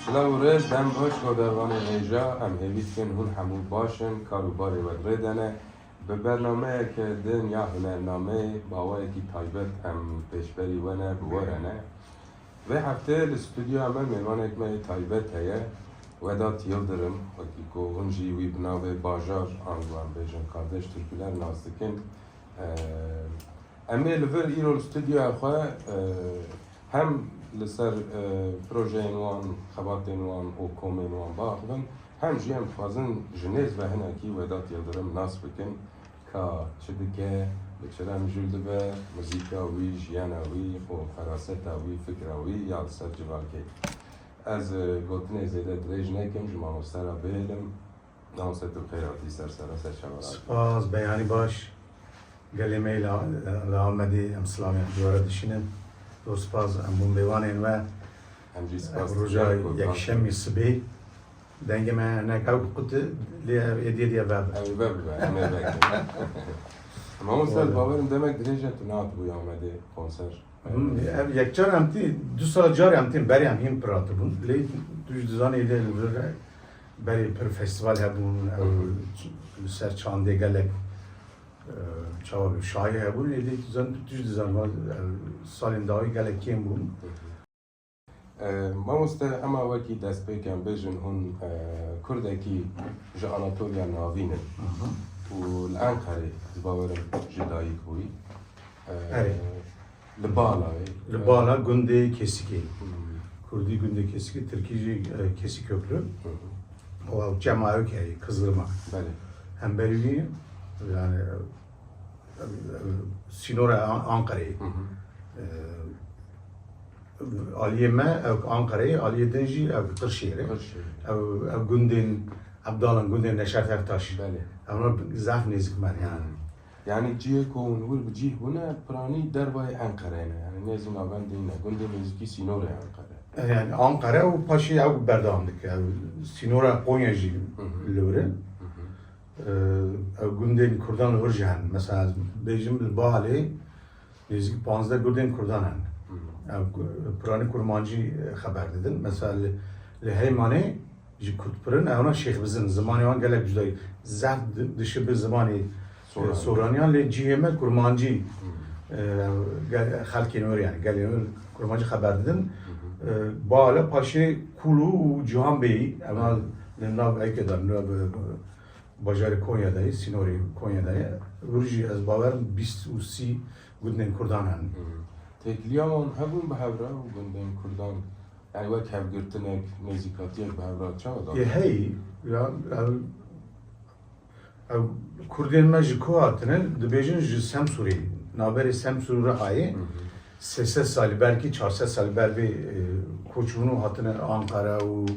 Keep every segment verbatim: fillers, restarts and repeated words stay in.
Silav û rêz, dem baş, godarvanê hêja, em hêvî dikin hûn hemû baş in, kar û barê we di rê de ne. Bi bernameyeke din ya hunernameyê bi awayekî taybet em pêşberî we ne, bi we re ne. Vê heftê li stûdyoya me mêvanek me yê taybet heye, Vedat Yildirim, wekî ku hûn jî wî bi navê Bajar ango em bêjin Kardeş Türküler nas dikin. Em ê li vir îro li stûdyoya xwe, e, hem li ser, e, projeyên wan, xebatên wan û komên wan biaxivin, hem jî em dixwazin ji nêz ve hinekî Vedat Yildirim nas bikin, ka çi dike, bi çi re mijûl dibe, muzîka wî, jiyana wî û feraseta wî, fikra wî ya li ser civalkê. Ez, e, gotinê zêde dirêj nekim, ji mamoste re bihêlim. Mamoste, tu bi xêr hatî ser sera, ser çava. Spas, beyanî baş. Gelê me la, la Amedê em silavên ji we re dişînin. Zor spas, em bûn mêvanên we. Em jî spas dikin. Ev roja yekşemî sibê. Dengê me hinek ew qut e, lê ev êdiyê diye vebibe. Ew vebibe, em ê vekin. Mamoste, ez bawerim demek dirêj e tu nehatibûyî Amedê konser. Hmm, ev yekcar em tî, du sala carê em tên berê em hîn pir hatibûn. Lê tu jî dizanî êdî li vir berê pir festîval hebûn, ew li ser çandê gelek, e, çawa bê şayî hebûn. Êdî tu zan, tu jî dizanî, ew salên dawî gelek kêm bûn. E, mamoste, ema wekî destpêk em bêjin hûn, e, kurdekî ji Anatoliya Navîn in. Aha. Û li Enqerê, ez bawerim, ji dayik bûyî. E, Erê. Li Balayê. Li Bala gundê Kesikê. Hmm. Kurdî gundê Kesikê, Tirkî jî, e, Kesikköprü. Hı hı. O ew çema ew ke Kızılırmak. Belê. Hemberî wî, yani, e, e, sînora An-, Ankarayê. Hı hı. E, aliyê me ew Ankarayê, aliyê din jî ew Qirşehirê. Qirşehir. Ew, ew gundên Ebdalin, gundên Neşet Ertaş. Belê. Ew zaf nêzik me yani. Hmm. Yani cihê ku hûn wir bi cih bûne, piranî dervayê Enqereyê ne. Yani nêzî navendê ne. Gundê nêzîkî sînorê Enqere. Yani Ankara û paşê ew berdewam dike. Ew sînora Konya jî Hı hı. li wir e. Hı hı. Ee, ew gundên Kurdan li wir jî henin. Mesela ez bêjim li Bahalê nêzîkî panzdeh gundên Kurdan henin. Hı hı. Ew ku-, piranî kurmancî, e, xeber didin. Mesela li, li Heymanê ji Kurd pir in, ewna Şêx Bizin, zimanê wan gelek cuda ye. Zehf di-, dişibe zimanê, e, Soranî. Soraniyan, lê cihê me kurmancî, Hmm. e, gel-, xelkên wir, yani gelên wir kurmancî xeber didin. Hı hı. E, Bala paşê Kulu û Cihan Beyî, ewna Evet. li nav eke de, li nav, e, bajarê Konya de ye, sînorê Konya de ye. Wir jî ez bawerim bîst û sî gundên Kurdan henin. Hı. Têkiliya wan hebûn bi hev re û gundên Kurdan? Yani wek hevgirtinek, nêzîkatiyek bi hev re çawa da? Yê heyî, ya, ew, ew Kurdên me ji ku hatine, dibêjin ji Semsûrê, navberê Semsûr û Rihayê, Hı hı. sê sed salî, belkî çar sed salî ber vê, e, koç bûn û hatine Ankara û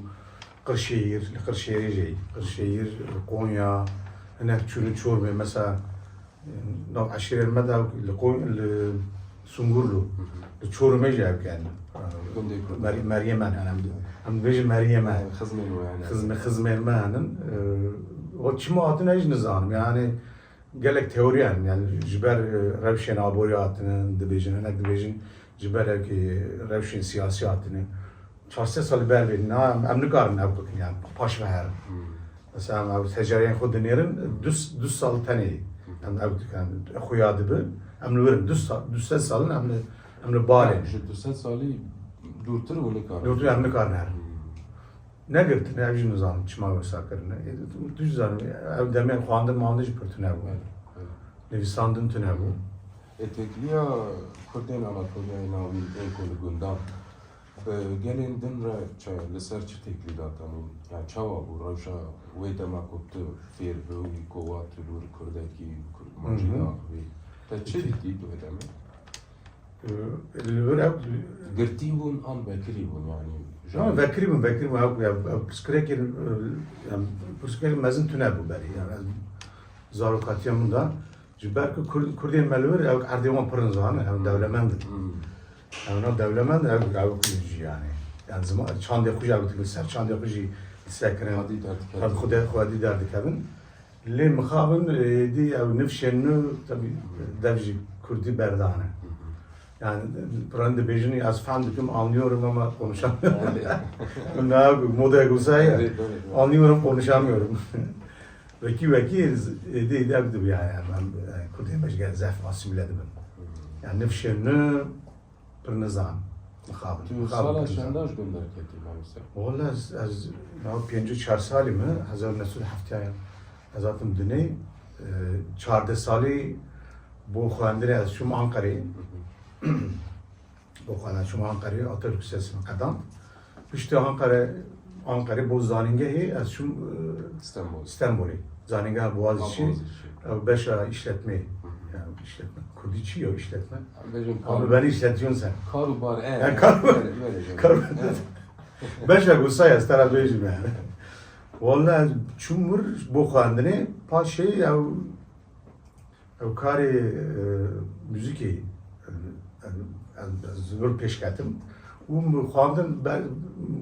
Qirşehîr, li Qirşehîrê jî, Qirşehîr, Konya, hinek çûne Çorumê, mesela, Nav eşîrên me de li Qo-, li Sungurlu, Hı hı. li Çorumê jî ev ken. Gundê Kurd. Mer-, Meryem en, em, em dibêjin Meryem en. Xizmên we yani. Xizme-, xizmên me henin. E, o çima hatine jî nizanim. Yani gelek teoriyan, yani ji ber, e, rewşên aborî hatinin, dibêjin, hinek dibêjin ji ber ev ki rewşên siyasî hatine. Çar sed salî ber vê, na, em nikarin ev bikin, yani paş ve herin. Hmm. Mesela, em ew secereyên xwe dinêrin, du, du sal tenê em ew dikin, xuya dibi, em li wir in, du sal, du sed sal in, em li, em li balê. Ji du sed salî dûrtir û nikarin. Dûrtir em nikarin herin. Hmm. Negirtine, ev jî nizanim çima wesa kirine. E, tu, tu jî zanî, ev demên xwendin mandin jî pir tune bû. Evet, evet. Nivîsandin tune bû. Ê têkiliya Kurdên Anatoliyayê Navîn ên ku li gundan Bi gelên din re çi, li ser çi têkilî datanîn? Ya çawa bû rewşa wê dema ku tu fêr bûyî, ku wa tu li wir kurdekî, kurmancî Hı hı. diaxivî? Te çi Peki. dîtî di wê demê? Ee, li vir ev Girtî bûn an vekirî bûn yani? Tamam, vekirî bûn, vekirî bûn. Ev, ev, ev pirsgirêkên, e, em, pirsgirêkên mezin tune bû berî. Yani ez zarokatiya min de Ji ber ku Kurd, Kurdên me li wir ew erdê wan pir in zanin, ew dewlemend in. Hmm. Ew na dewlemend in, ew, ew jî yani. Yani zima-, çandê xwe jî ew dikin, ser çandê xwe jî disekirin. Xwedî derdikevin. Xwedî, xwedî derdikevin. Lê mixabin, êdî ew nifşên nû, tabii, dev jî Kurdî berdane. Hı hı. Yani, piran dibêjin, ez fehm dikim, anlıyorum ama konuşamıyorum. Ne abi, moda gusaya. Anlıyorum, konuşamıyorum. Wekî wekî êdî êdî ev dibiya yani, em, e, Kurdên me ji gel zehf asîmîle dibin. Yani nifşên ne pir nizan, mixabin. Tu sala çenda ji gund derketî, mamoste? Wala ez, ez nav pêncî û çar salî me, hezar û neh sed û heftê ez hatim dinê, e, çardeh salî bo xwendinê ez çûm Anqerê. Bo xwendin çûm Anqerê, Atatürk Lisesi qedand. Piştî Anqere, Anqerê bo zanîngehê ez çûm, e, Stenbolê. Stenbolê. Zanîngeha Boğaziçi, Boğaziçi. Ew beşa işletmê. Yani işletme. Kurdî çi ya işletme? Bêjin kar. Abi ben işletiyorsun sen. Kar û bar, e, Ya, e, kar û bar. Böyle, böyle, böyle. Kar û bar. Evet. Beşa gusaya ez te ra bêjim yani. Wala ez çûm wir bo xwendinê, paşê ew Ew karê, e, muzîkê, e, e, ez, ez zor pêş ketim. Û min xwendin, be-,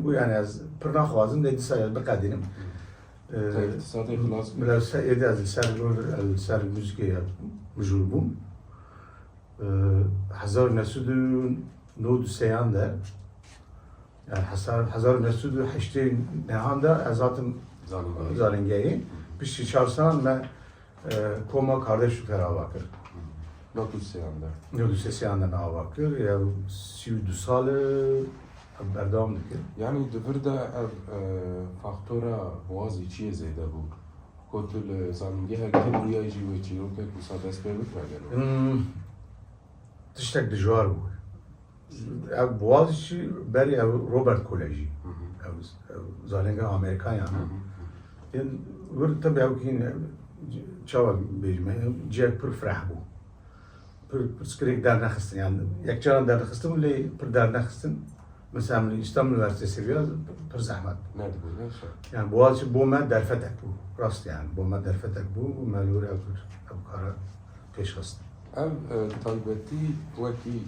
bû yani ez pir naxwazim, lê dîsa ez biqedînim. E, Te îqtisadê xilas kir. Bila se-, êdî ez li ser, li ser muzîkê mijûl bûm. E, hezar û neh sed û nod û sêyan de, yani hezar, hezar û neh sed û heştê nehan de ez hatim Zanîngehê. Zanîngehê. Piştî çar salan me E, koma Kardeş Türkler ava kir. Nod û sêyan de. Nod û sêyan de me ava kir. Ya sî û du sal e, berdewam dikir. Yani di vir de ev, e, faktora Boğaziçi'yê zêde bû. Ku tu li zanîngehek din bûyayî jî wê çîrokek wisa dest pê bikire gelo? Hmm, tiştek dijwar bû. Ev Boğaziçi berî ew Robert Kolejî. Hı hı. Ew, ew zanîngeha Amerîkan yani. Hı hı. Yên wir tabi ew kî ne, çawa bêjim, cihek pir fireh bû. Pir, pirsgirêk dernexistin yani. Yek caran dernexistin lê pir dernexistin. Mesela em li İstanbul Üniversitesi bîya pir zehmet bû. Nedibû, ne şer. Yani Boğaziçi bo me derfetek bû. Rast yani. Bo me derfetek bû. Me li wir ew kir. Ew kara pêş xist. Ev, e, taybetî wekî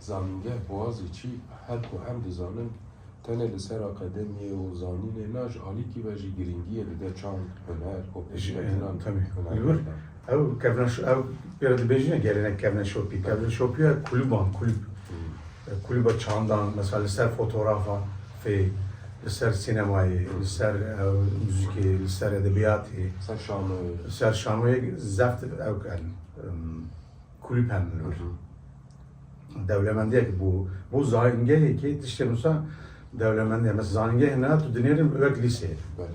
Zanîngeh Boğaziçi, her ku em dizanin, tenê li ser akademiyê û zanînê na ji alîkî ve jî girîngiyê dide çand, huner û Ji, pêşketinan e, tabii. hunermendî. Li wir ew kevneş-, ew pê re dibêjin gelenek kevneşopî. Kevneşopiya kulüban, kulüp. Hmm. E, kulüba çandan, mesela li ser fotografa fê, li ser sînemayê, Hmm. li ser, e, muzîkê, li ser edebiyatê, Ser şanoyê. li ser şanoyê zeft ew, em, kulüp hem li wir. Hı hı. Dewlemendiyek bû. Bo zanîngehekê tiştê nusa dewlemendiye. Mesela zanîngehê niha tu dinêrin wek lîse. Belê.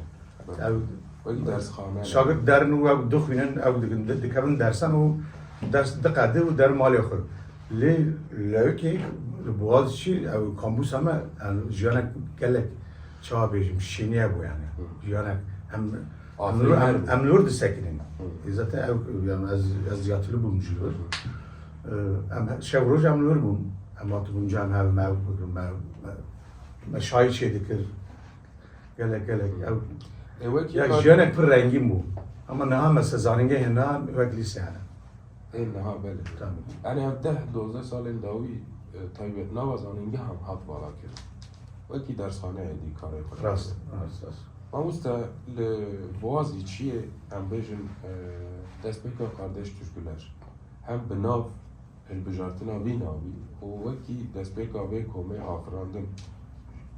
Belê. Ew Wek dersxane. şagird derin û ew dixwînin, ew dikin, di-, dikevin dersan û ders diqedi û derin malê xwe. Lê lewikê li Boğaziçi ew kampûsa me, yani jiyanek gelek çawa bêjim, şêniye bû yani. Hı. Jiyanek hem Afirîn em, her em, bû. em li wir disekinin. Hı. E, zaten ew, yani ez, ez yatili bûm ji li wir. Hı. E, em he-, şev roj em li wir bûn. Em hatibûn cem hev me, me, me, me şayî çê dikir. Gelek, gelek. Hı. Ew, E, wekî ya ka- jiyanek pir rengîn bû. Ama niha mesela zanîngehê niha wek lîse yani. Ê niha belê. Tamam. Yani ev deh dozdeh salên dawî, e, taybetnava zanîngehan hat vala kirin. Wekî dersxaneyê dî karê xwe Rast, dikir. rast, rast. Mamoste, li Boğaziçi'yê em bêjin, e, destpêka Kardeş Türküler hem bi nav hilbijartina vî navî û wekî destpêka vê komê afirandin.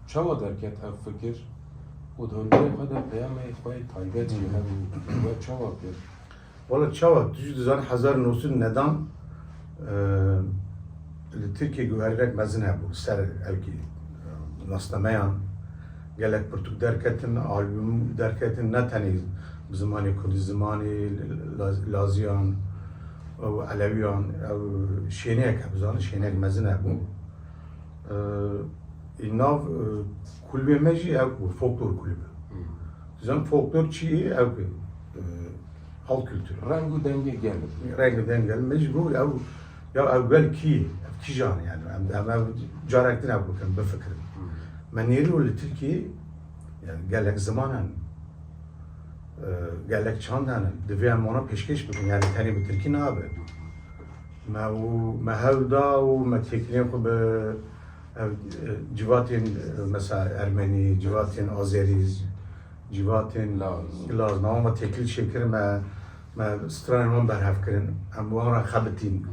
Çawa derket ev fikir û di hundirê xwe de peyamê xwe yê taybet jî hebû, we çawa kir? Wala çawa, tu jî dizanî hezar neh sed û nedan, e, li Tirkiyê guherînek mezin hebû, li ser ewkî, e, nasnameyan gelek pirtûk derketin, albûm derketin, ne tenê bi zimanê kurdî, zimanê Laz-, Laziyan, ew Elewiyan, ew şêneyek hebû, zanî, şêneyek mezin hebû. E, Î nav, e, kulbê me jî ew bû, folklor kulübü. Hmm. Dizan folklor çi ye? Ew, e, halk kültürü. Reng û dengê gel. Reng û dengê gel. Me jî got, ew, ya ew gel kî ye? Ev kîjan yani? Em, em ev carek din ew bikin, bifikirin. Hmm. Me nêrî û li Tirkiyê, yani gelek ziman hene. E, gelek çand hene. Divê em wana pêşkêş bikin. Yani tenê bi tirkî nabe. Me û me hewl da û me têkiliyên xwe bi, ev, e, civatên, e, mesela Ermenî, civatên Azerî, civatên Laz. Laz, me wan ve têkil çêkir, me, me stranên wan berhev kirin, em wan re xebitîn.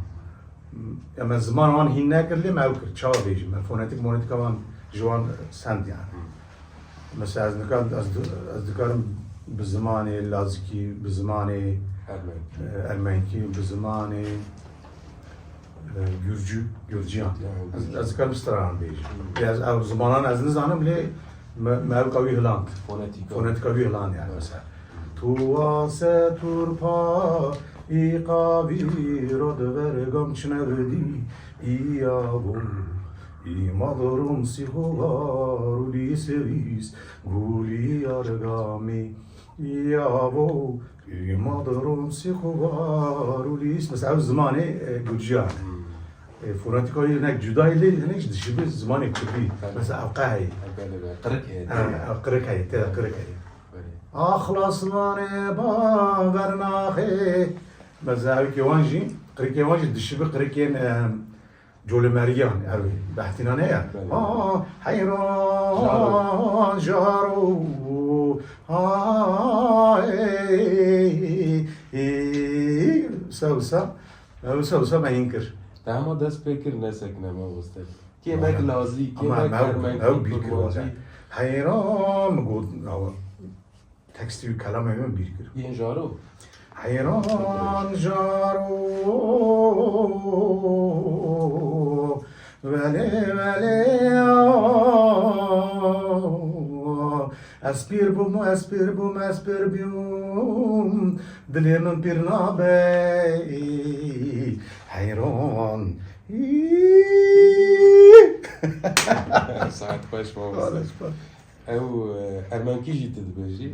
Ya me ziman wan hîn nekir, lê me ew kir. Çawa bêjim? Me fonetik, monetîka wan ji wan send yani. Mesela ez nika-, ez di-, ez dikarim bi zimanê lazikî, bi zimanê, Ermenkî. e, ermenkî, bi zimanê, e, gurcû, gurciyan. Yani, Ez, gurcû. ez dikarim stranan bêjim. Hı. Lê ez ew zimanan ez nizanim, lê me, me ew qawî hiland. Fonetîka. Fonetîka wî hiland yani Evet. mesela. Tuwa se turpa î qavî ro di vergam çine vidî, î yavo, î madrom sîxovar û lîsevîs, gulî yargamî, î yavo, î madrom sîxovar û lîs. Mesela ev zimanê, e, gurciyan. Hmm. E, fonetîka wî hinek cuda ye lê hinek jî dişibe zimanê kurdî. Tabii. Mesela ev qeheyê. Ev belê be. Qirik heye, Ha, tabii. ev qirik heye, tê de qirik heye. Belê. Axlaslanê bavernaxê. Mesela ew kê wan jî, qirikê wan jî dişibi qirikên, em, Colemeriyan, ev behtînan heye. Belê. Aa, heyran Jaro. jaro. Aa, ey, ey, ey. Wisa, wisa. Ew wisa, wisa me hîn kir. Te hema dest pê kir, nesekine me weste. Kêmek Wala. lazî, Ama kêmek me ew, ermenkî, ew bîr kir kurmancî. wala. Heyran min got, awa. Tekstî û kelamê min bîr kir. Yên jaro. Heyran jaro. Welê, welê, ez pîr bûm, ez pîr bûm, ez pîr bûm. Dilê min pîr nabe. Heyran. Saet xweş, mamoste. Saet xweş. Ew, e, ermenkî jî tu dibêjî?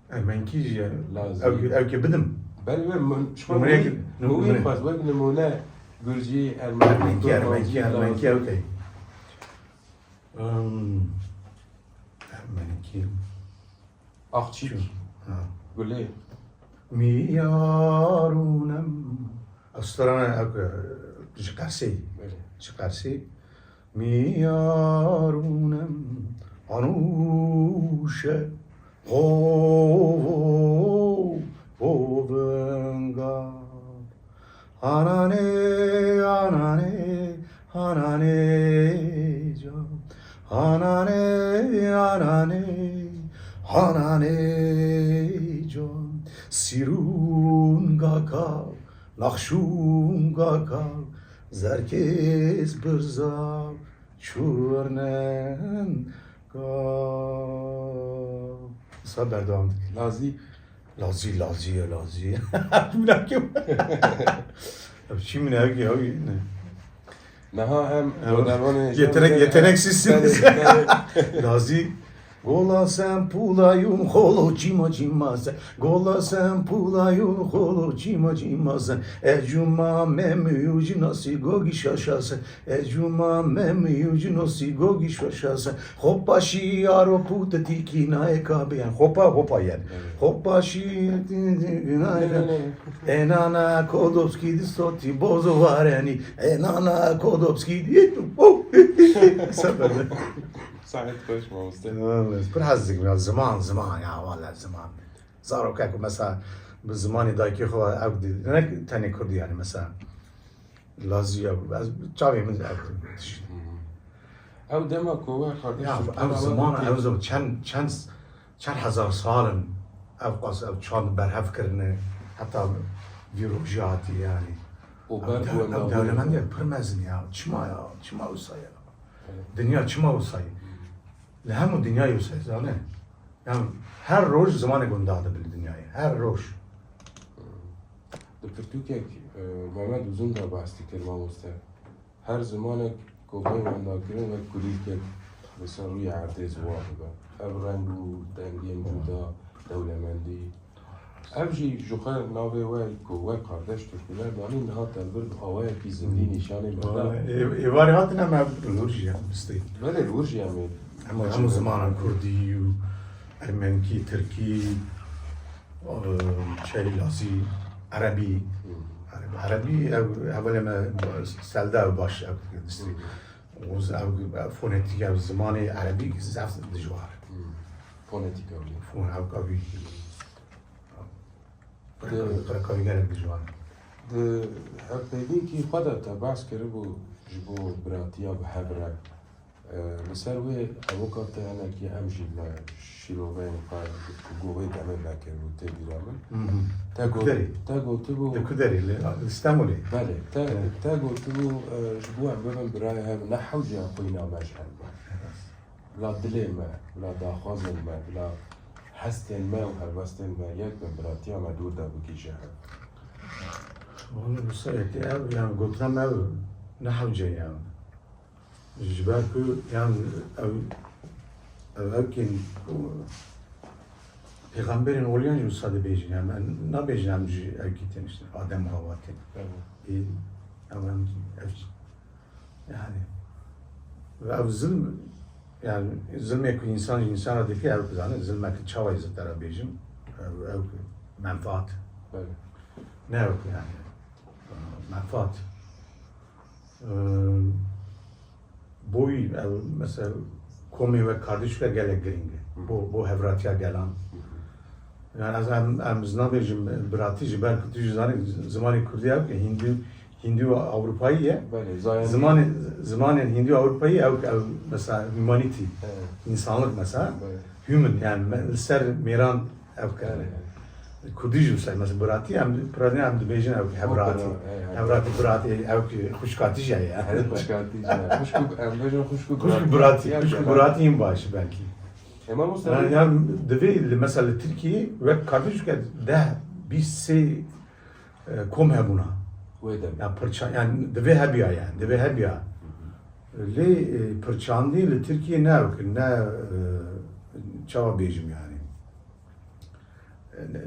Ermenkî jî ye. Lazî. Ew, ew kê bidim. Belê, belê, min, ji xwe Nimûneyek, min wî, nim-, min wî nimûne. xwest wek nimûne gurcî, ermenkî, Ermenkî, kurmancî, ermenkî, ermenkî, lazî. ew tey. Em, ermenkî. Axçîk. Çi? Ha. Gulê. Miyarûnem. Ew strana, ew, e, ji Qersê. Belê. Ji Qersê. Miyarûnem anûşe ho, ho, ho venga. Hananê, hananê, hananê can. Hananê, hananê, hananê can. Sîrûn gaka, naxşûn gaka, zerkêz birza, çûrnen ka. Wisa berdewam dike. Lazî. Lazî, lazî ye, lazî. Min ew kê. Ev çî min ew kê, ew ne? Niha em Ew godarvanê yetenek, jenerê yetenek sistemi. Belê, belê. Lazî. Gola sen pula yum xolo çima çima sen. Gola sen pula yum xolo çima çima sen. E cuma mem yuji nasi gogi şaşa sen. E cuma mem yuji nasi gogi şaşa sen. Xopa şi aro pute tiki nae kabe yani. Xopa, xopa yani. Evet. Xopa şi Ne, ne, ne. Enana kodopski distoti bozo vareni. Enana kodopski di. Sefer. Saet xweş mamoste. Pir hez dikim ya, ziman, ziman ya, wala ziman. Zarokek û mesela bi zimanê dayikê xwe ev di-, ne tenê kurdî yani mesela. Lazî ya, ez çavê min ev tişt. Ew dema ku we kardeş Ya, Tirkan ev ava ziman, gotî. ev ziman çend, çend, çend hezar sal in ev qas, ev çand berhev kirine, heta vî rojî hatî yani. Û Ev ber dew-, ku ew em dewlemendiyek pir mezin ya. Çima ya? Çima wisa ya? Evet. Dinya çima wisa ye? Li hemû dinyayê wisa ye, zane? Yani her roj zimanek winda dibe li dinyayê. Her roj. Di pirtûkek, e, Mehmet Uzun de behs dikir mamoste. Her zimanek ku bê wendakirin wek kulîlkek li ser rûyê erdê ziwa dibe. Ev reng û dengên cuda, dewlemendî. Ev jî ji xwe navê we ku we kardeş Tirkûler danî niha te li vir bi awayekî zindî nîşanê me da. Ê-, êvarê hatine me li wir jî em bistê. Belê li wir jî em ê. Hemû, hemû zimanan kurdî û ermenkî, tirkî, Çey lazî, erebî. Hmm. Erebî, erebî, ev, hevalê me selde ew baş, ev distî. Hmm. Û z-, ev, ev fonetîk, ev zimanê erebî zaf dijwar. Hmm. Fonetîk ew. Fon-, ev, ev, Di- qireka wî gelek dijwar. Di hevpeyvînkî xwe de te behs kiribû ji bo biratiya bi hev re. E, li ser wê evoka te hinekî em jî me şîroveyên xwe ku wê demê vekiribû tê bîra min. Mhm. Te got, Kuderê. Te gotibû Di Kuderê, li, li Stenbolê. Belê, te, Evet. Te gotibû, e, ji bo em bibin birayê hev ne hewce xwîna me ji hev be. Evet. Bila dilê me, bila daxwazên me, bila hestên me û helwestên me yek bin, biratiya me dûr de bigihîje hev. Wala bi serê te ev, yani gotina me ev ne hewce ye yani. Ji ber ku, yani ev, ev, ev kên ku pêxemberên oliyan jî wisa dibêjin, yani em nabêjin em ji ev kî tên işte Adem Hawa tên. Evet. Ê, ev em, ev Yani, ve ev zilm, yani, zilmê ku însan ji însana dike, ew dizane, zilmek çawa ez te re bêjim, ew, ew menfaat. Belê. Ne ew yani, menfaat. Eee, bo wî, ew, mesela, komê wek Kardîçûka gelek girîng e. Hı. Bo, bo hevratiya gelan. Hı hı. Yani ez em, em, ez nabêjim biratî ji ber ku tu jî zanî zimanê kurdî ew ke hîndî, hîndî û ewropayî ye. Belê, zayendî. Zimanê, zimanên hîndî û ewropayî ew, ew mesela humanity, Evet. insanlık mesela. Belê. Human yani me, li ser mêran ew kir. Belê. Kurdî jî wisa, mesela biratî em, biratî em dibêjin ew hevrati. Bira-, evet, evet. Hevrati, biratî ew ki xwişkatî jî ye. Evet, xwişkatî jî ye. Xwişk û, em bêjin xwişk û Xwişk û biratî. Biratî, Ya, xwişk û ya. Biratî yên baş belkî. Ema Musa Yani, bê- yani divê li, mesela li Tirkiyê wek kardeşke deh, bîst sê, e, kom hebûna. Wê demê. Ya pirça-, yani divê hebiya yani, divê hebiya. Lê, e, pirçandî li Tirkiyê ne ew ki, ne, e, çawa bêjim yani. E, ne,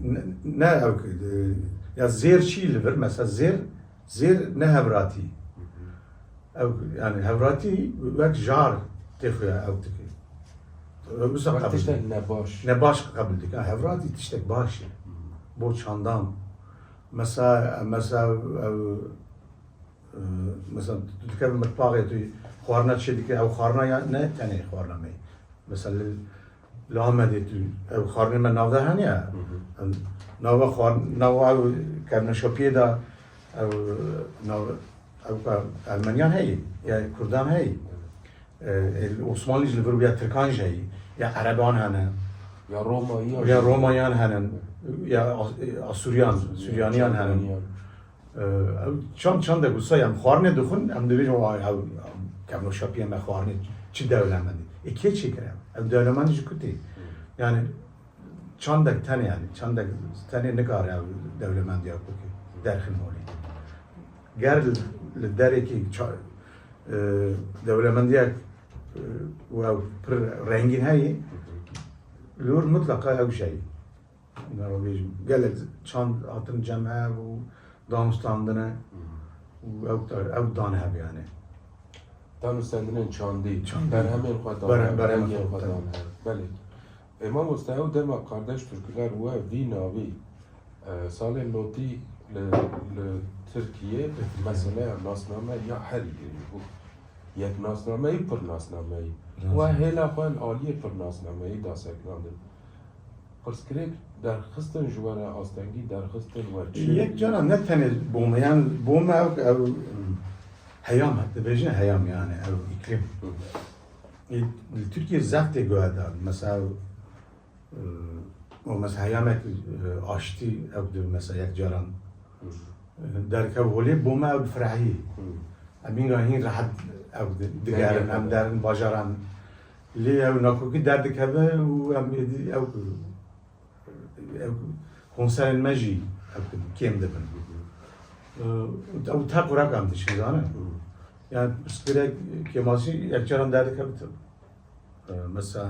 ne, ne, ne ew ki, e, ya zêr çî li vir, mesela zêr, zêr ne hevratî. Ew, yani hevratî wek jar tê xwe ew dike. Wisa Wek qebul tiştek dike. Nebaş. Nebaş qebul dike. Ha, hevratî tiştek baş e. Hmm. Bo çandan. Mesela, mesela, ew, e, mesela tu dikevî mitbaxê tu xwarina çê dike, ew xwarina ya ne tenê xwarina me. Mesela li, li Amedê tu ew xwarinê me navda hene ya. Hı hı. Em, nava xwar-, nava ew kevneşopiyê de ew nav, ew ka Ermeniyan heye, ya Kurdan heye. Evet. E, e, Osmanlî jî li vir ya Tirkan jî heye, ya Ereban hene. Ya Romayiyan Ya jî. Romayiyan hene, ya As-, e, Asuriyan, Asuriyan, Suryaniyan hene. Suryaniyan. Ew çand çandek wisa, em xwarinê dixwin, em dibêjin, "Vay, ew, ew kevnoşapiya me xwarinê çi dewlemendî." Ê kê çêkir ew? Ew dewlemendî ji ku tê? Hmm. Yani çandek tenê, yani çandek tenê nikare ew dewlemendiya ku kê derxin holê. Ger li, li derekî ça-, e, dewlemendiyek, e, û ew pir rengîn heye, li wir mutlaqa ew şey. Hûn re bêjim, gelek çand hatin cem hev û danûstandine û ew, ew dan hev yani. Danûstandinên çandî, Çandî. Berhemên xwe dan Berhem-, hev, berhemên rengên xwe xwe dan dan hev. Belê. Ê mamoste, ew dema Kardeş Türküler we vî navî, e, salên notî li, li Tirkiye meseleya nasname ya herî girîng bû. Yek nasnameyî, pir nasnameyî. Nasname. We hêla xwe li aliyê pir nasnameyî da sekinandin. Pirsgirêk derxistin ji we re astengî derxistin we çi? Yek cara ne tenê bo me, yani bo me ew, ew, heyam, dibêjin heyam yani, ew îklîm. Hı. Ê, li Tirkiye zehf tê guhedar. Mesela, e, o mesela heyamek, e, aştî ew di mesela yek caran, Hı. e, derkev holê bo me ew firehî. Hı. Em hînga hîn rehet ew di-, digerin, Dengê em xwe. Derin bajaran. Lê ew nakokî derdikeve û em êdî ew, ew konserên me jî ew kêm dibin. Ew te qurek em dişî, zane? Hı. Yani pirsgirêk kêmasî yekcaran derdikeve. E, mesela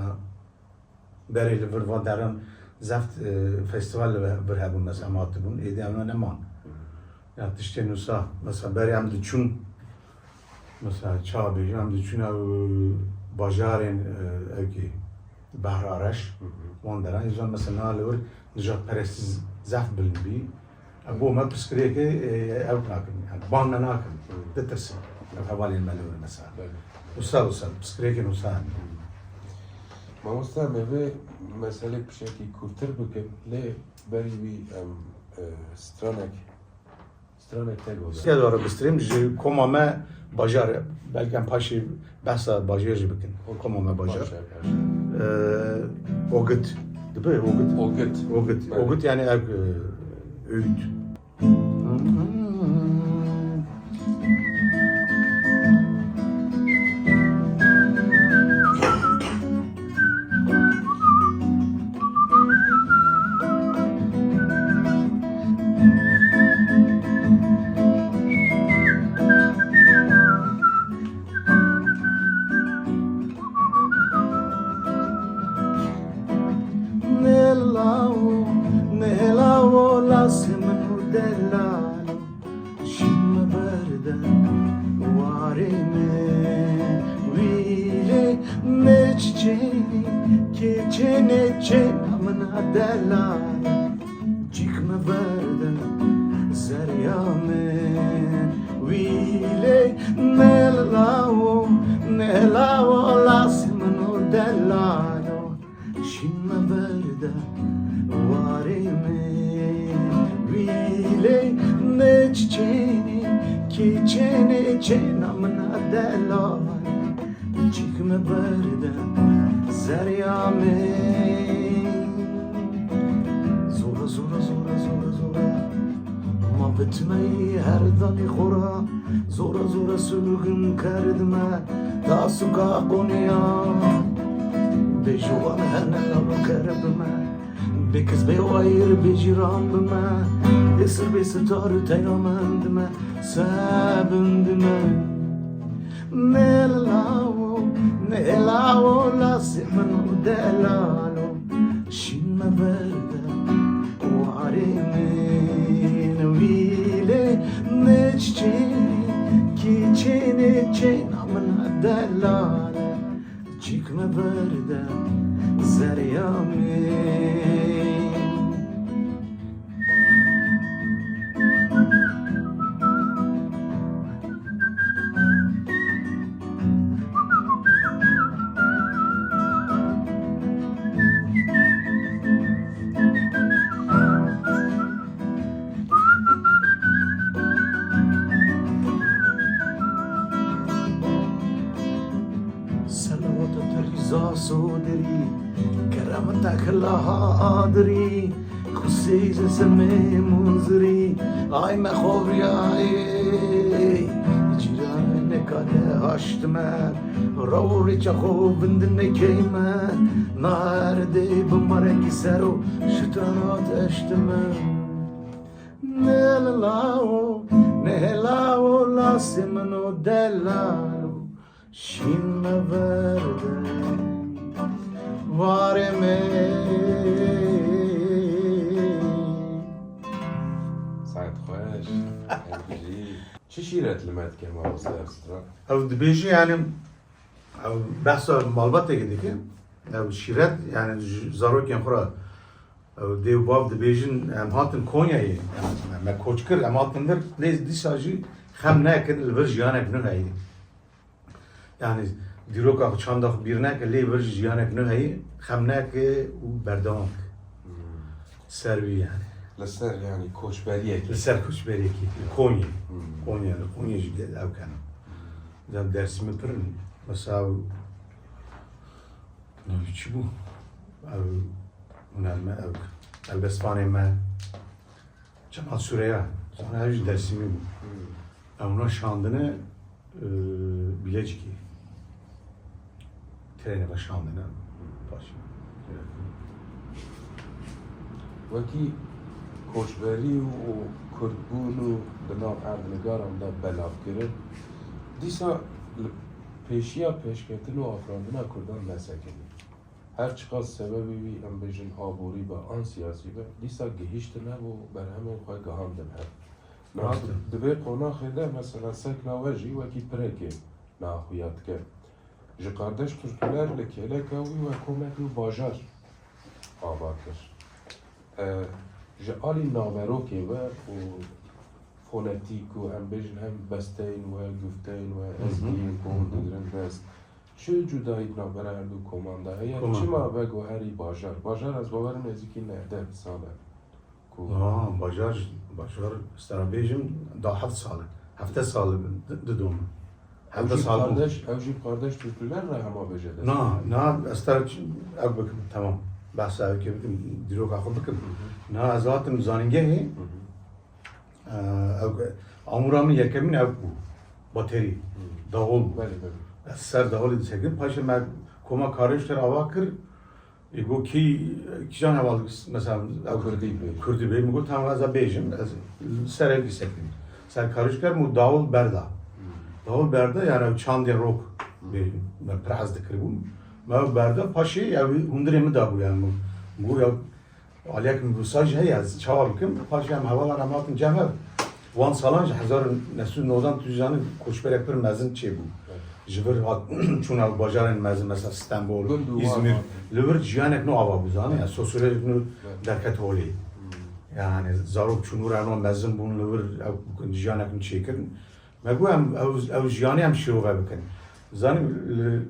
berê li vir van deran zeft, e, festival li vir hebûn, mesela em hatibûn, êdî em neman. Hı. Ya tiştên wisa, mesela berê em diçûn, mesela çawa bêjim, em diçûn ew bajarên, e, ew kî Behrareş, Hı hı. Wan deran, êzan mesela niha li wir nijadperestî zef bilind bî. Ev bo me pirsgirêkê, e, ew nakin, yani bang me nakin, Hı. ditirsin. Ev hevalên me li wir mesela. Belê. Wisa, wisa, pirsgirêkên wisa hene. Hı. Mamoste, em ê vê meselê pişekî kûrtir bikin, lê berî wî em, e, stranek Stranek te gote. Te dore bistrêm ji koma me bajar, belkî em paşê behsa bajêr jî bikin. Koma me bajar. Baş e, baş e. Ee, Ogit. Dibe Ogit. Ogit. Ogit. Belê. Ogit yani ev, e, öğüt. Nêlawo, nêlawo, lasê min û delalo. Şîn me berde warê me, wî lê ne çiçênê, keçênê çêna min a delal. Çîk me berde zerya min, wî lê ne lawo, ne lawo, lasê min û delalo. Şîn me berde warê min, wî lê ne çiçênê, keçênê çêna min a delal. Çîk me berde zerya min. Zora, zora, zora, zora, zora. Ma bitmeyî her danî xora. Zora, zora sulûgin kerdime. Tasuka Qonya. Bêjovan hene lalo keribime. Bê kiz bê wayir bê cîran bime. Bê sir bê sitar û teyna mendime. Sebindime. Nêlawo, nêlawo, lasê min û delalo. Şîn me berde warê min, wî lê ne çiçênê, keçênê çêna min a delal. Çîk me berde zerya min. Selawata te rîza sodirî, keremeta kilaha adirî, xusî ji semê munzirî, ay me xovriyayê, cîranê nekane haştime, raw rêça xo vindin nekeyme, nardê bi marekî ser û şitana deştime. Nêlawo, nêlawo, lasê min û delalo. Şîn me berde warê me. Saet xweş. Ev bijî. Çi şîret li me dike mamoste Erstran? Ew dibêjî, yani, ew behsa malbatekê dike. Ew şîret, yani, ji zarokên xwe re, ew dê û bav dibêjin, em hatin Konyayê, em, me koç kir, em hatin vir, lê dîsa jî xem neke li vir jiyanek nû heye. Yani dîroka xwe, çanda xwe bîr neke, lê vir jî jiyanek nû heye, xem neke û berdewam ke. Hmm. Ser wî yani. Li ser yani koçberiyekê. Li ser koçberiyekê. Ya. Konyê. Hmm. Konya, li Konyê jî de ew kene. Hmm. Zaten Dêrsimê pir in. Mesela ew, ne çi bû? Ew hunerme, ew helbestvanê me. Cemal Süreya, sonra ev jî Dêrsimî bû. Hmm. Ewna şandine, e, Bilecikê. Trênê ve şandine. Paşê. Wekî koçberî û kurdbûn û di nav erdnigaran de belavkirin, dîsa li pêşiya pêşketin û afirandina kurdan nesekinî. Her çiqas sebebê wî, em bêjin, aborî be an siyasî be, dîsa gihîştine bo berhemên xwe gihandin hev. Niha Rast e. Di vê qonaxê de, mesela, sekna we jî wekî pirekê niha xuya dike. Ji Kardeş Türküler li kêleka wî we komek li bajar ava kir. E, ji alî naverokê we û fonetîk û, em bêjin, hem besteyên we, gufteyên we, Hı hı. ezgiyên ku hûn digirin dest, çi cudayî di navbera her du koman de heye? Koman. Çima veguherî bajar? Bajar, ez bawer im, nêzîkî neh deh sal e. Ha, bajar, bajar, stera bêjim, da heft sal e. Heft sal e di-, dido min. Heft sal bû. Ew jî kardeş, ew jî kardeş Türkler re hema bêje dest. Na, na, ez te ç-, ew bikim, tamam. Behsa ew kê bikim, dîroka xwe bikim. Hı hı. Na, ez hatim zanîngehê. Hı hı. Ew, amûra min yekemîn ew bû. Baterî. Hı. Dahol bû. Belê, belê. Ez ser dahol disekirim. Paşê me koma Karişker ava kir. Ê, got, kî, kîjan heval, mesela, ew Kurdî bê. Kurdî bê. Min got, tamam, ez ê bêjim, ez ser ev disekirim. Ser Karişker min dahol berda. Hı. Dahol berda, yani ew çandê rock bê, me pir ez dikiribûm. Me ew berda, paşê ew hundirê min dabû, yani min got, ya, aliyek min wisa jî heye, ez çawa bikim? Paşê em hevalan em hatin cem ev. Wan salan jî hezar û neh sed û newdan tu jî zanî koçberek pir mezin çêbû. Evet. Ji vir hat çûna bajarên mezin, mesela Stenbol, Gund û Îzmîr, wan. Li vir jiyanek nû ava bû, zanî, yani sosyolojik nû Evet. derket holê. Hmm. Yani zarok çûn wir, eno mezin bûn, li vir ew jiyanek nû çêkirin. Me got em ew, ew jiyanê em şirove bikin. Zanî, li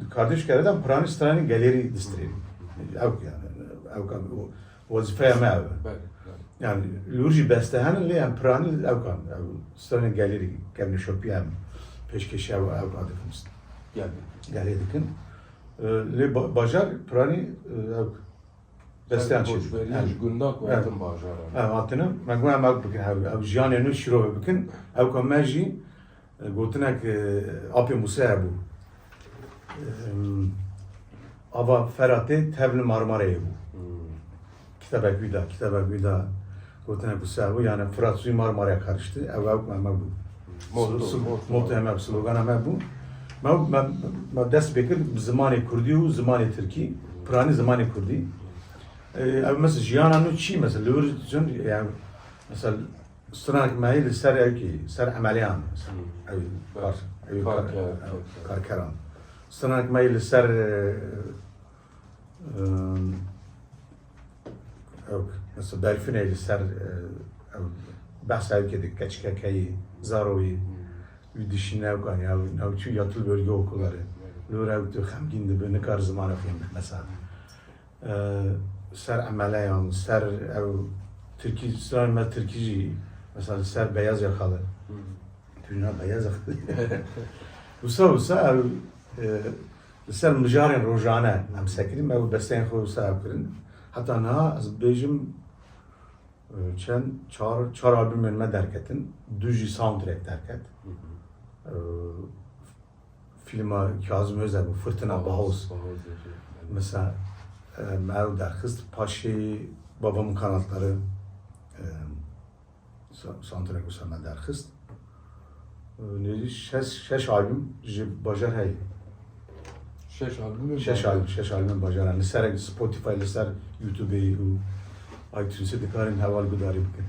Kardeşkerê de piranî stranên gelêrî distrên. Ew yani, ew ka, o, wezîfeya me ew e. Belê, belê. Yani, li wir jî beste henin, lê em piranî ew kan, ew stranên gelêrî kevne şopî em pêşkêşî ew, ew ka dikin. Gelê. Gelê dikin. E, lê ba-, bajar piranî, e, ew besteyan çê. Koçberî ji gunda ku hatin bajaran. Ev hatine, me got em ew bikin, ew, ew jiyanê nû şirove bikin, ew ka me jî, e, gotinek, e, Apê Mûse hebû. Em, Ava Feratê tevli Marmarayê bû. Hmm. Kitabek wî da, kitabek wî da gotinek Mûse hebû, yani Fırat suyu Marmara'ya karıştı, ew, ew, ew, ew bû. Motto, Slo-, slo-, motto. Motto em ev, slogan em ev bû. Me, me, me dest pê kir bi zimanê kurdî û zimanê tirkî, piranî zimanê kurdî. E, ev mesela jiyana nû çi mesela, li wir çûn, yani mesela stranek me yê li ser ew kî, ser emeleyan mesela. Hmm. Ew Ber-, kar, ew kar, karker, ew karker. Karkeran. Stranek me yê li ser, e, Em, ew, mesela berfînê li ser, e, ew, behsa ew kê di keçikekeyî, zaroyî, wî dişîne ew kan ya, ew çû yatılı bölge okulları. Li wir ew tu xemgîn dibi, nikar zimanê xwe bixwe mesela. E, ser emeleyan, ser ew tirkî, stranê me tirkî jî, mesela li ser beyaz yakalı. Hı. Tûna beyaz yakalı. Wisa, wisa ew, e, Li ser mijarên rojane em sekirî, me bi besteyên xwe wisa ew kirin. Heta niha ez bêjim, e, çend, çar, çar albûmên me derketin, du jî soundtrack derket. Hı hı. E, fîlma Kazım Özer bû, Fırtına, Bahoz. Bahoz, Bahoz, evet. Mesela, e, me ew derxist, paşê Babamın Kanatları, e, Sa-, soundtrack wisa me derxist. Nêzî şeş, şeş albûm ji bajar heye. Şeş albûm? Şeş albûm, şeş albûm bajar. Li ser Spotify, li ser YouTube û iTunesê dikarin heval gudarî bikin.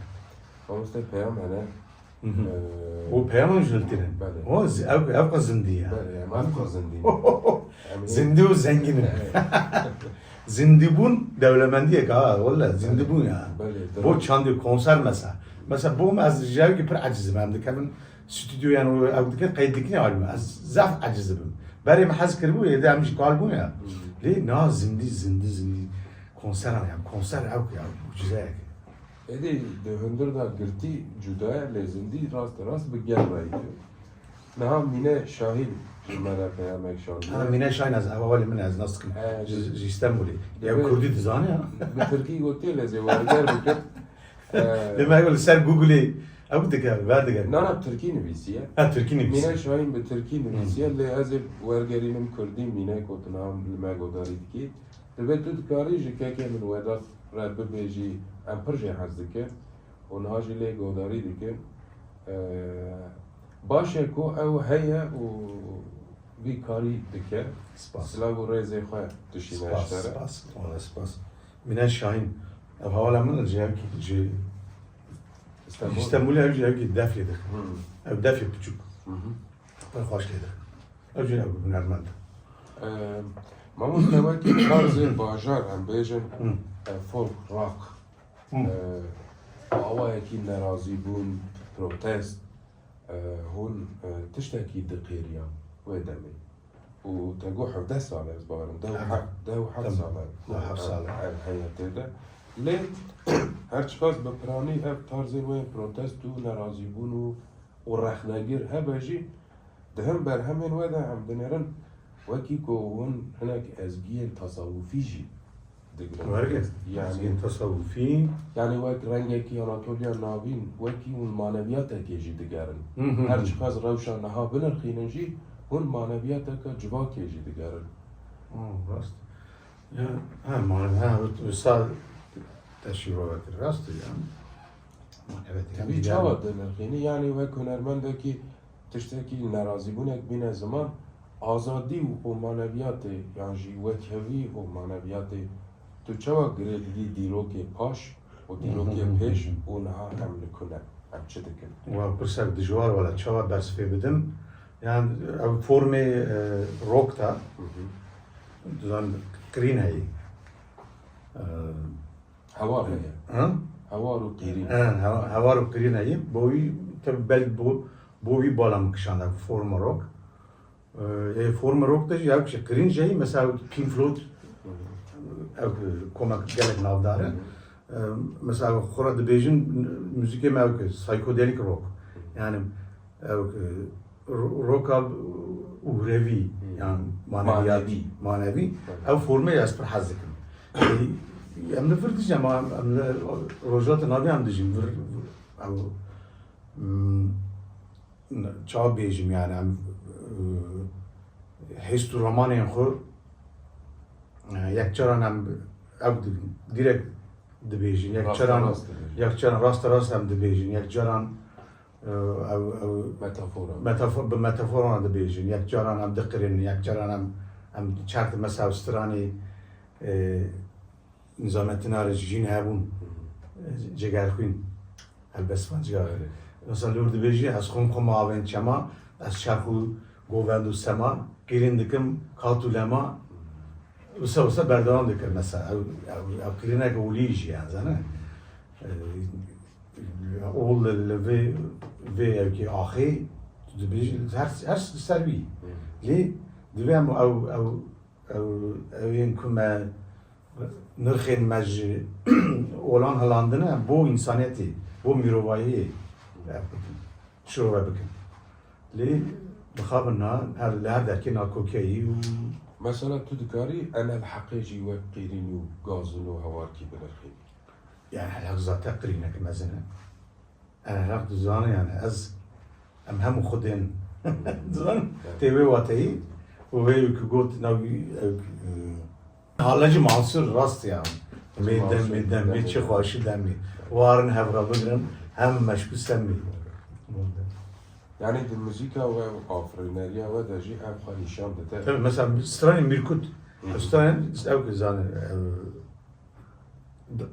Mamoste peyam hene. Hı hı. Ee, O peyam jî li tînin. Belê. O zi-, ev, ev qas zindî ya. Belê, em ev qas zindî. Zindî û zengîn in. Evet. Zindîbûn dewlemendiyek ha, wele zindîbûn ya. Belê, Bo çandê konser mesela. Mesela bo me ez ji ew pir eciz im. Em dikevin stüdyoyan û ew dikin qeyd dikin albûm. Ez zaf eciz dibim. Berê me hez kiribû, êdî em jî kal bûn ya. Hmm. Lê na zindî, zindî, zindî. Konseran ya, konser ew ya, mucizeyek. Êdî di hundir de girtî cuda ye, lê zindî rast rast bi gel re yî. Niha Mîne Şahîn ji me re peyamek şandiye. Ha, Mîne Şahîn ez hevalê min e, ez nas dikim. He, ji, ji Stenbolê. Ew kurdî dizane ya. Bi tirkî gotiye lê zê werger bikin. Lê me li ser Googleê ew dike, ver dike. Na, na, tirkî nivîsiye. Ha, tirkî nivîsiye. Mîne Şahîn bi tirkî nivîsiye, lê ez ê wergerînim kurdî, Mîne gotina li me godarî dikî. Divê tu dikarî ji kekê min Wedat re bibêjî, em pir jê hez dikin. û niha jî lê guhdarî dikin. Ee, baş e ku ew heye û vî karî dike. Spas. Silav û rêzê xwe dişîne ji te re. Spas, spas. Wala spas. Mîne Şahîn. Ev hevala min ji ev kî, ji Stenbol. Stenbolê ev jî ev kî def lê dixin. Hmm. Ev defê piçûk. Hı hı. Pir xweş lê dixin. Ev jî ev hunermend. Ee, mamoste wekî tarzê bajar em bêjin, Hı. e, folk, rock. Hı. E, awayekî nerazîbûn, protest, e, hûn, e, tiştekî diqêriyan wê demê. Û te got hevdeh sal e, ez bawerim. Deh û heft, deh û heft sal e. Deh û heft sal e. Ev, ev heye tê de. Lê her çiqas bi piranî ev tarzên wê protesto û nerazîbûn û, û rexnegir hebe jî, di hin berhemên we de em dinêrin wekî ku hûn hinek ezgiyên tasawufî jî digirin. Wergê, yanî, ezgiyên tasawufî. Yanî wek rengekî Anatoliya Navîn, wekî hûn maneviyatekê jî digerin. Hı hı. Her çiqas rewşa niha binirxînin jî, hûn maneviyateke civakê jî digerin. Oh, rast. Ya, ha, manevi, ha, wisa teşî we kir. Rast e ya. Maneviyateke Tevî digerin. Çawa dinirxînî? Yanî wek hunermendekî tiştekî nerazîbûnek bîne ziman, azadî û maneviyatê yan jî wekhevî û maneviyatê tu çawa girê didî dîrokê paş û dîrokê pêş û niha em li ku ne? Em çi dikin? Wa pirsek dijwar wala çawa bersivê bidim. Yan ev formê, e, rock ta. Hı hı. Dizan qirîn heyî. E, Hewar heye. Ha? Hewar û qîrîn. Ha, hewa-, hewar û qîrîn heye. Bo wî, tabi belk bo, bo wî bala min kişand ev forma rock. E, ê forma rock de jî ew ki qirîn jî, mesela Pink Floyd, ew ki komek gelek navdar e. E, mesela xwe re dibêjin, muzîkê me ew ki psychedelic rock. Yani ew ki ro-, roka uhrevî, Hmm. yan maneviyat, Manevî. manevî. Tabii. Ew formê ez pir hez dikim. E, em li vir dijîn, em, em li Rojhilata Navîn em dijîn. Vir, vir, ew, hmm, çawa bêjim yani, em, e, hêst û ramanên xwe, e, yekcaran em ew di-, direkt dibêjin, Rast yekcaran, rast dibêjin. yekcaran rast rast em dibêjin, yekcaran, e, ew, ew Metafora. metafo-, bi metaforan dibêjin, yekcaran em diqirin, yekcaran em, em çert mesela stranê, e, Nizamettin Arîc jîn hebûn, Hı hı. Cegerxwîn, helbestvan Cegerxwîn. Evet. Mesela li wir dibêjî, ez xwim xwim avên çema, ez çerx û govend û sema, qîrîn dikim, kat û lema, Hı hı. wisa wisa berdewam dikir mesela. Ew, ew, ew qîrînek olî jî, yani, zane. Ew, ol li, li vê, vê ewkê axê, tu dibêjî, her, her ser wî. Hı. Lê divê em ew, ew, Ew, ew yên ku me nirxên me ji olan hilandine bo însaniyetê, bo mirovahiyê, ew bikin, şirove bikin. Lê mixabin na her, li her derkê nakokeyî û Mesela tu dikarî Enel Heqê jî wek qîrîn û gazin û hewarkî binirxînî? Yani Enel Heq zaten qirînek mezin e. Enel Heq dizane yani ez, em hemû Xwedên dizan tê wê wateyî û wê ku got navî, e, Halacî Mansur rast ya. Mê demê demê çi xweşî demê. Warin hevra bigrin hem meşkû semî. Yani di muzîka we û afirîneriya we de jî ev xwe nîşan dide. Tabii mesela stranê Mîrkut. Hı hı. Stranê ew ki zane, ew, d-,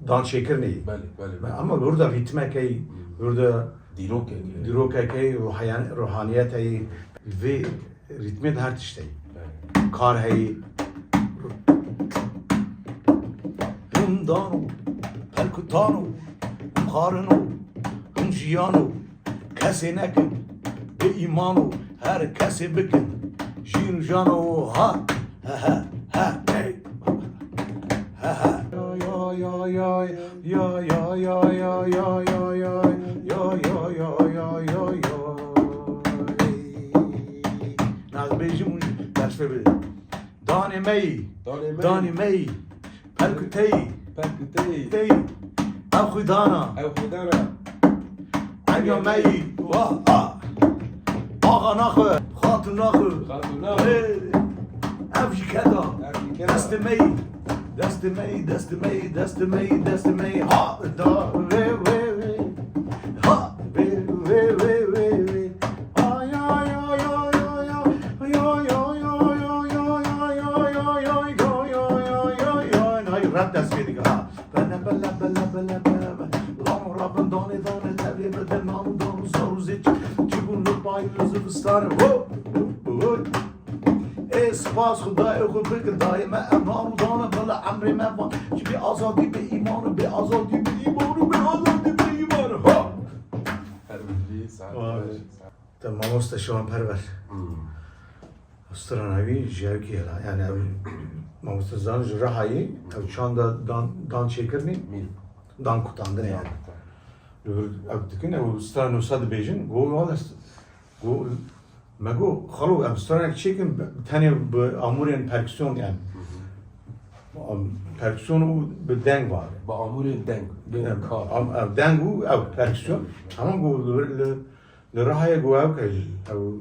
dançêkirinê. Belê, belê, belê. Ama burada rîtmekey, Hmm. burada Dîrokekê. dîrokekey, ruhayan-, ruhaniyetey, vê rîtmê de her tiştey. Belê. Kar heyî. Him dano, pelkutan o, him xarin o, him jiyan o, kesê nekin, bê îman o, her kesê bikin, jîn û jan o, ha. Naz bêjim û ders pê bide. Danê me yî, Danê me yî. danê me yî. Pelkuteyî. Pelkuteyî. Teyî. Ew xwîdana. Ew xwîdana. Enya me yî. Wa, a. Axa naxwe, xatûn naxwe. Xatûn naxwe. Ê, ev jî keda. Ev jî keda. Destê me yî. Destê me yî, destê me yî, destê me yî, destê me yî. Ha, da, ve, ve, ve. Ha, ve, ve, ve, ve, ve. Ay, ay, ay, ay, ay, ay. Ay, ay, ay, ay, ay, ay. Ay, rap dest pê dike, ha. Bele, bele, bele, bele, bele, bele. Lan rabin danê, danê, tevlê bide, nan û dan û zar û zêç. Çi bûn li payîz û zivistanê. Ho, ho, ho. Ê, spas Xwedayê xwe bikin, dayê me ev nan û dane, bila emrê me van. Ji bê azadî bê îman û bê azadî bê îman û bê azadî bê îman. Ho! Her bî saet Vay. beş. Te mamoste Şivan Perwer. Hmm. Strana wî ji ew kê la, yani ew mamoste Zan ji Rihayê, ew çanda dan, dan çêkirinê, Mîl. Dan kutandinê yani. Li vir ew dikin, ew strana wisa dibêjin, go wala st-, go, me go, xalo, em stranek çêkin, tenê bi amûrên perküsyon yani. Am-, perküsyon û bi deng var. Bi amûrên deng, deng Em, kar. am-, ev deng û ew perküsyon. Ama go li, li, li Rihayê go ew ke, ew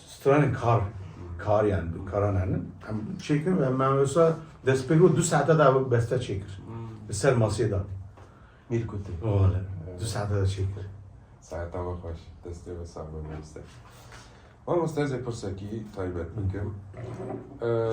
stranên kar, kar yani, bi karan henin. Em çêkir, em, em wisa destpêk û du saete de beste çêkir. Hmm. Li ser masê de. Mîr kutê. Wale, Evet. du saete de çêkir. Saeta we xweş. Destê we sax be, mamoste. Mamoste, ez ê pirsekî taybet bikim. Ee,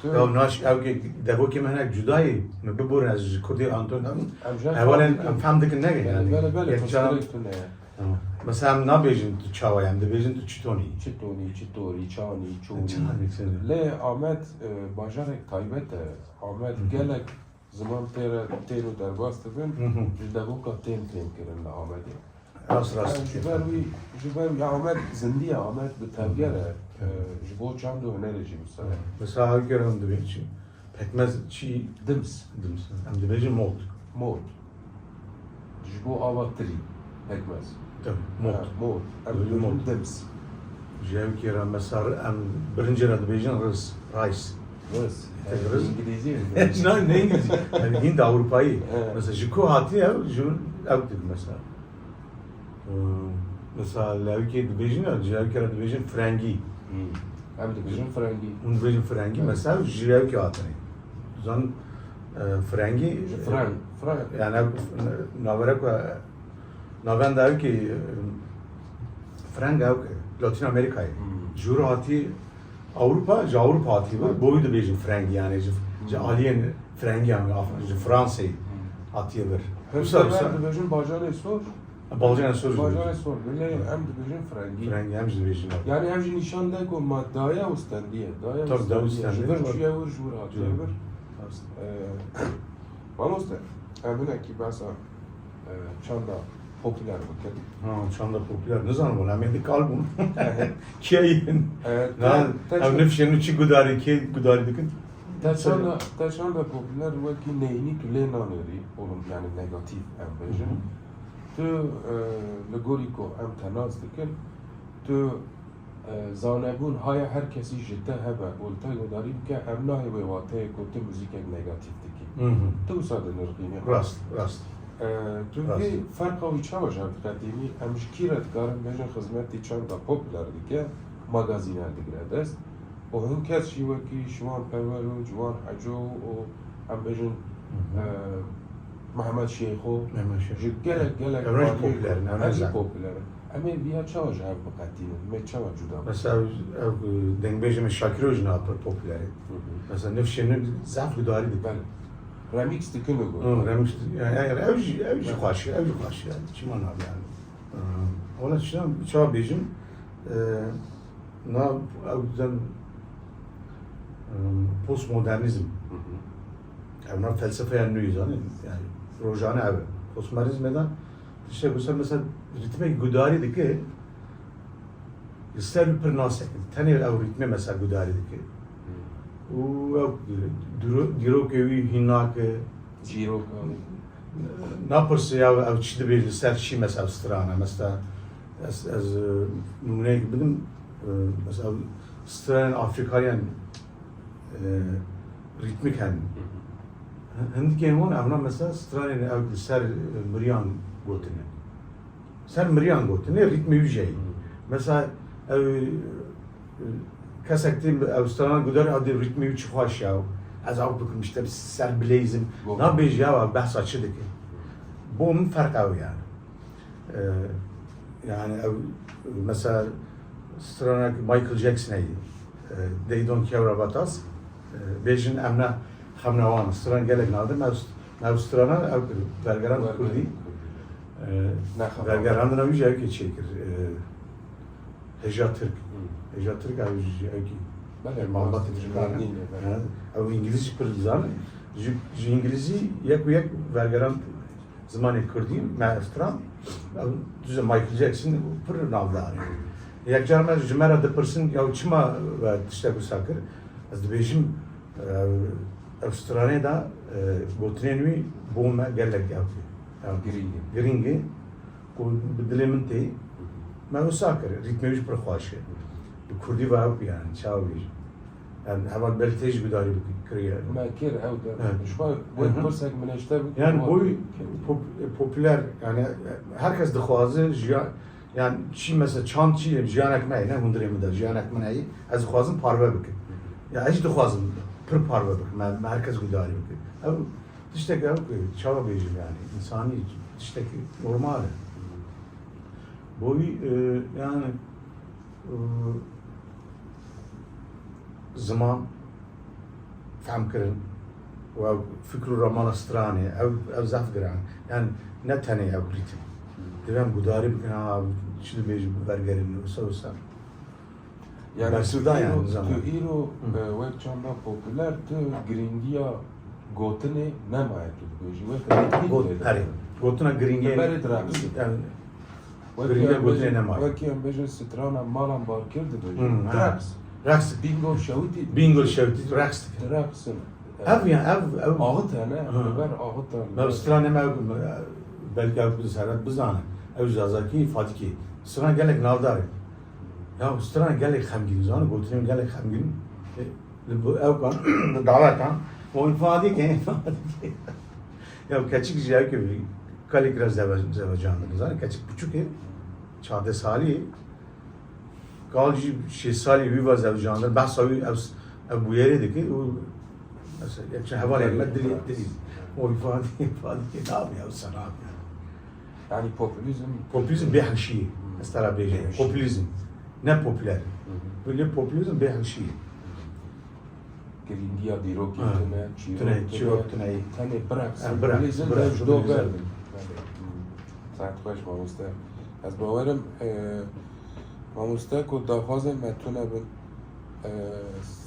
tu Ya naş, ew ki devokê me hinek cudayê, me biborin ez ji Kurdê Anton, em Em ji hevalên, em em fem dikin nege Bele, yani. bele, bele, Yek pirsgirêk ca- tune ye. Tamam. Mesela em nabêjin tu çawa ye, em dibêjin tu çitonî. Çitonî, çitorî, çanî, çonî. Çanî, çonî. Lê Amed, e, bajarek taybet e. Amed Hı hı. gelek ziman tê re, tên û derbas dibin. Hı hı. Ji devoka tên tên kirin li Amedê. Rast, rast. E, ji ber wî, ji ber wî Amed zindî ye, Amed bi tevger e. Hı hı. E, ji bo çand û hunerê jî wisa ye. Hı. Mesela ew gere em dibêjin çi? Pekmez çi? Dims. Dims. Em dibêjin mot. Mot. Ji bo ava tirî, pekmez. Tabii, mot. Ha, mot. Em Dibêjin dibêjin mot. Dims. Ji ev kê re mesela em birincê re dibêjin riz, rice. Riz. Tek Em riz. Îngilîzî mi? Na, ne İngilizce? Yani Hint Avrupayı. Evet. Mesela ji ku hatiye ew, ji ew dibêjin mesela. Ee, mesela lewkê dibêjin ya, ji lewkê re dibêjin frengî. Hmm. Em dibêjin frengî. Hûn dibêjin frengî, Evet. mesela ji lewkê hatine. Zan, e, frengî, Ji freng, freng. yani ev, navere ku, navenda ew ki, e, freng ew ki, Latin Amerikayê. Hmm. Ji hûr hatî Avrupa, ji Avrupa hatî vir, bo wî dibêjin frengî yani, ji, ji Hmm. aliyên frengî yani, af-, ji Fransayê Hmm. hatiye vir. Wisa, Hevdemar wisa. dibêjin bacanê sor. Balcana sor. Balcana sor. Lê em dibêjin frengî. Frengî em jî dibêjin. Yani em jî nîşan de ku ma daye û stendiye. Daye û Tabii, daye û stendiye. Ji stendiye. vir çûye wir, ji wir hatiye Hı. vir. Rast. Ee, mamoste, em hinekî behsa, e, çanda popüler bikin. Ha, çanda popüler. Nizanim wala, em ê di kal bûn. Evet. Kiye yên? Evet, Na, te, te ev çand- nifşên çi gudarî, kê gudarî dikin? Te çanda, te çanda popüler wekî neyînî tu lê nanêrî, olum, yani negatif em bêjin. Hı hı. Tu, e, li gorî ku em te nas dikin, tu, e, zanebûn haya her kesî ji te hebe û li te gudarî bike, ev nahê wê wateyê ku tu muzîkek negatîf dikî. Hı hı. Tu wisa dinirxînî. Rast, rast. E, tu Rast. vê ferqa wî çawa ji hev diqetînî? Em ji kî re dikarin bêjin xizmetî çanda popüler dike, magazîner digire dest? û hin kes jî wekî Şiwan Perwer û Ciwan Heco û em bêjin, Hı hı. e, Mehmet Şêxo Mehmet Şêxo. ji gelek, gelek Ev ne jî aliyê popüler in, ev ne ev jî zaf. popüler in. Em ê viya çawa ji hev biqetînin? Em ê çawa cuda bikin? Mesela ev, e, dengbêjê me Şakiro jî niha pir popüler e. Hı hı. Mesela nifşê nû zaf gudarî dikin. Belê. Remix dikin û got. Hı, remix, yani, yani ev jî, ev jî Belê. xweş e, ev jî xweş e, yani. Çima nabe yani. Ee, wala çima, çawa bêjim, ee, na, ew dizan, ee, postmodernîzm. Hı hı. Ew na felsefeya nû, zanî, yani, rojane ev e. Postmodernîzmê de tiştek wisa mesela ritmek gudarî dike, li ser wî pir nasekin. Tenê ew ritmê mesela gudarî dike. Hı. Û ew dîro-, dîrokê wî hîn nake. Çîroka. Napirse ya ew çi dibêje, li ser çi mesela strana. Mesela ez, ez, e, nimûneyek bidim, e, mesela stranên Afrikayên, e, rîtmik henin. Hı hı. Hin-, hindikên wan evna mesela stranên ew li ser, e, miriyan gotine. Ser miriyan gotine, rîtmê wî jî. Hı. Mesela ew, e, kesek tê ew strana gudarî, ew dê rîtmê wî çi xweş ya. Ez ew bikim, işte ser bileyzim. Go. Nabêjî ya ew behsa çi dike. Bo min ferq ew yani. E, yani ew mesela stranek Michael Jackson heye. E, They Don't Care About Us. E, bêjin em ne xem ne wan. Stran gelek nadim. Ew st-, ew strana ew kir. Vergeran Vergeran Kurdî. Kurdî. E, Ne xem. Vergerandina wî jî ew kê çêkir. E, Heja Tirk. Hı. Heja Tirk ew jî ew kî. Belê, malbatê rast, Tirkan e. Mardîn e, belê. Ha, ew îngilîzî pir dizane. Ji, ji îngilîzî yek û yek vergerand zimanê kurdî, me stran, ew dize Michael Jackson pir navdar e. Yekcar me ji me re dipirsin, ya çima we tiştek wisa kir? Ez dibêjim, e, ev stranê de, e, gotinên wî bo me gelek ew tê. Ew Girîng e. Girîng e. Ku bi dilê min tê. Me wisa kir. Rîtmê wî jî pir xweş e. Bi kurdî ve ew yani, çawa bêjim. Yani, heval belkî tê jî gudarî bik-, kiriye. Me kir ew de. Evet. Ji xwe Hı hı. pirsek min eşte bû. Yani, Wa boy kir. pop-, popüler, yani, herkes dixwaze jiya-, yani, çi mesela çand çi ye, jiyanek me ye, ne hundirê min de, jiyanek min heye, ez dixwazim parve bikim. Ya, ez jî dixwazim pir parve bikim, me, me herkes gudarî bikim. Ev tiştek ew ku, çawa bêjim yani, insanî tiştekî normal e. Boy, e, yani, e, ziman, fehmkirin û ew fikr û ramana stranê, ew, ew zehf giran. Yani ne tenê ew rîtim. Divê em gudarî bikin, ha, çi dibêjin, bi vergerin, wisa wisa. Yani Bersivda tu yani, îro, zaman. tu îro, Hı. e, wek çanda popüler, tu girîngiya gotinê nemaye tu dibêjî. Wek rîtmîk Got-, lê erê. dibêjî. Gotina girîngiyê. Berê direqsî. Yani Wekî Girîngiya em gotinê bêjin, nemaye. wekî em bêjin strana malan barkir dibêjin. Hmm, ha. Reqs. Reqs. Bingo şewitî. Bingo şewitî, reqs dikin. Reqsin. Ev ya, ev, ev. Axit hene, Hı. li ber axit hene. Me stranê me, belkî ev servet bizane. Ew Zazakî, Fadikî. Stran gelek navdar e. Ya stran gelek xemgîn, zanî, gotinên gelek xemgîn. E, li bu ew kan, li dawetan. O Fadikî, Fadikî. Ya keçik jî ew ki kalek re zeve-, zevecandin. Zanî, keçik piçûk e. Çardeh salî, kal jî şêst salî wî ve zewicandin, behsa wî ev, ev bûyerê dike û mesela, yek çi hevalên me dilî, dilî. O îfade, îfade nabî, ew se nabî. Yani popülizm. Popülizm bêhişî ye. Hmm. Ez te re bêjim. Bêhişî. Popülizm. Ne popüler. Hı hı. Böyle popülizm bêhişî ye. Girîngiya dîrokê Ha. tune, çîrok Tune, tune. çîrok tune. Tenê bireqsin, Ha, bireqsin, bilîzin bireqsin, dev ji do bilîzin. berdin. Belê. Hmm. Saet xweş, mamoste. Ez bawerim, e, mamoste, ku daxwazên me tune bin, e,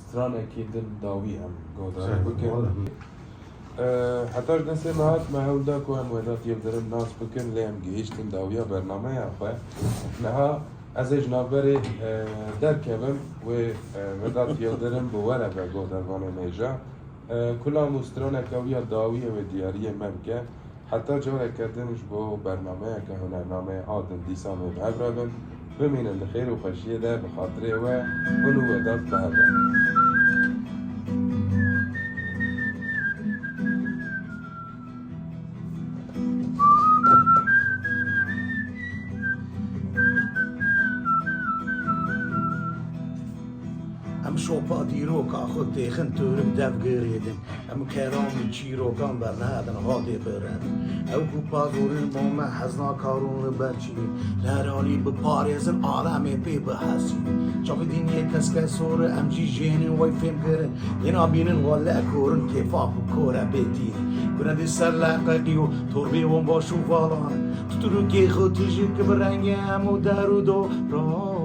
stranekî din dawî em guhdarî Sen, bikin. wala. E, heta ji destê me hat, me hewl da ku em Vedat Yildirim nas bikin, lê em gihîştin dawiya bernameya xwe. Niha ez ê ji navberê, e, derkevim, wê, e, Vedat Yildirim bi we re be guhdarvanên hêja. E, kulam û straneke wî ya dawiyê wê diyariyê me bike. Heta careke din ji bo bernameyeke hunernameyê a din dîsa em ê bi hev re bin. Bimînin di xêr û xweşiyê de bi xatirê we, hûn û Vedat bi hev re. Em şopa dîroka xwe têxin, Turk dev girêdin. Em kelam û çîrokan bernedin, hadê birevin. Ew ku pazorîn bo me hezna karûn li ber çî. Li her alî biparêzin, alemê pê bihesî. Çavê dîniyê keske sor, em jî jênin wey fêm kirin. Yê nabînin wa lekorin, kêfa ku kore bêtî. Gune di ser leqeqî û torbê wan baş û valan. Tu turukê xwe tijik bi rengê em û der û doran.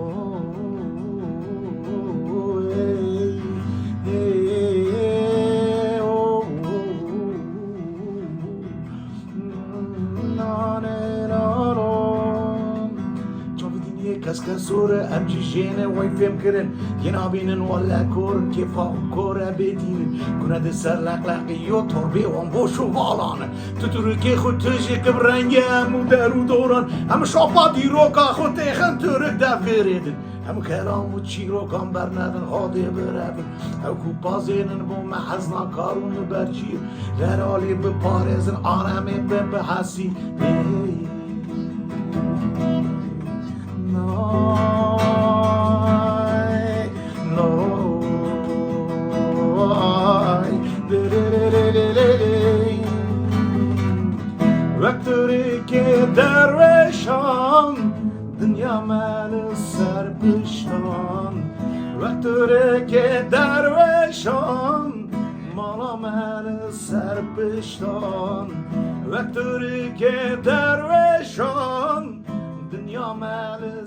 Çavê dîniyê keske sor e, em jî jêne wey fêm kirin. Yê nabînin wele korin, kêfa xwe kore bêtînin. Gune di ser leqleqî yo torbê wan boş û valan. Tu turikê xwe tijik bi rengê em û der û doran. Em şopa dîroka xwe têxin, turik dev girêdin. Em kelam û çîrokan bernedin, hadê birevin. Ew ku pazênin bo me hezna karûn li ber çîr. Leralî biparêzin, alemê bin bihesî. Ê, nay, nay, lê, lê, lê. Wek turikê derwêşan, dinya me li ser piştan. Wek turikê derwêşan, mala me li ser piştan. Wek turikê derwêşan, dinya me li